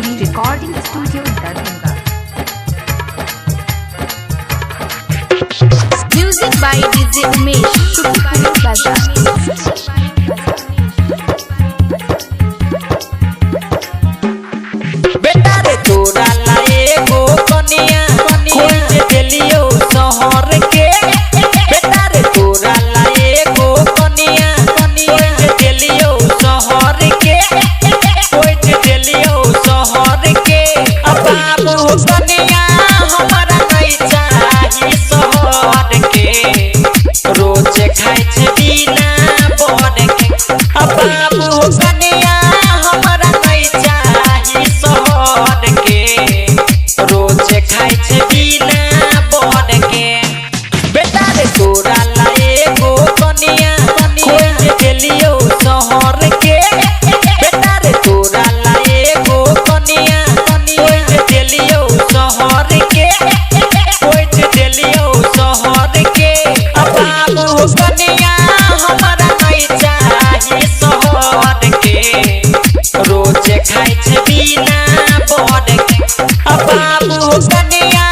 Chulbuli recording studio Darbhanga. Music by DJ Umesh, Sukhipur Bazar. बेटा रे तोरा ला एगो कनिया खोज देलियो शहर के। बेटा रे तोरा ला एगो कनिया खोज देलियो शहर के, खोज देलियो शहर के। अब बाबू कनिया हमरा नहीं चाही शहर के, रोज खाइ छै बिना बर के। अब बाबू कनिया हमरा नहीं चाही शहर के, रोज खाइ छै बिना बर के। बेटा रे तोरा ला एगो कनिया खोज देलियो शहर के। बेटा रे तोरा ला एगो कनिया खोज देलियो शहर के, खोज देलियो शहर के। अब बाबू कनिया हमरा नहीं चाही शहर के, रोज खाइ छै बिना बर के। अब बाबू कनिया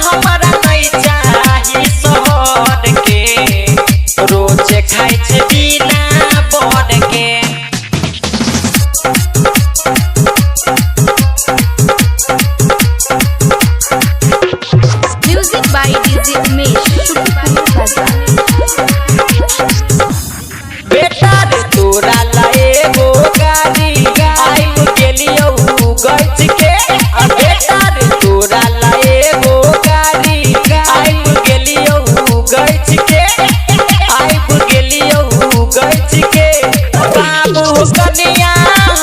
हमरा नहीं चाही शहर के, रोज खाइ छै बिना बर के। Music by DJ Umesh, Sukhipur Bazar. बेटा रे तोरा ला एगो गाड़ी आइब गेलियौ गच के। बेटा रे तोरा ला एगो गाड़ी आइब गेलियौ गच के, आइब गेलियौ गच के। बाबू कनिया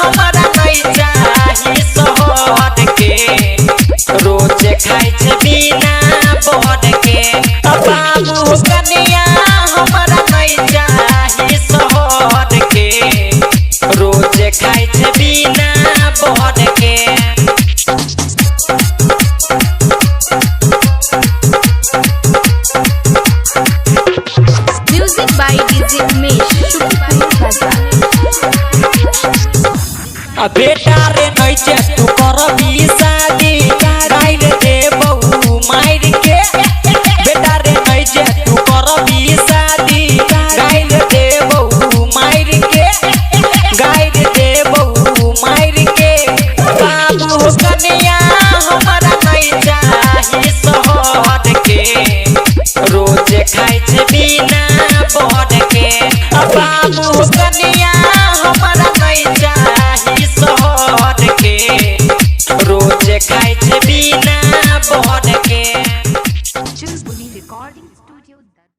हमरा नहीं चाही शहर के, रोज खाइ छै बिना बर के। बाबू कनिया हमरा नहीं चाही शहर के, रोज खाइ छै बिना बर के। Music by DJ Umesh, Sukhipur Bazar. बेटा रे नहीं जे तू करबी शादी, गाइर दे बहू मार के। बेटा रे नहीं जे तू करबी शादी, गाइर दे बहू मार के, गाइर दे बहू मार के। बाबू कनिया हमरा नहीं चाही शहर के, रोज खाइ छै बिना बर के। बाबू कनिया हमरा नहीं चाही शहर के, रोज खाइ छै बिना बर के। Chulbuli recording studio.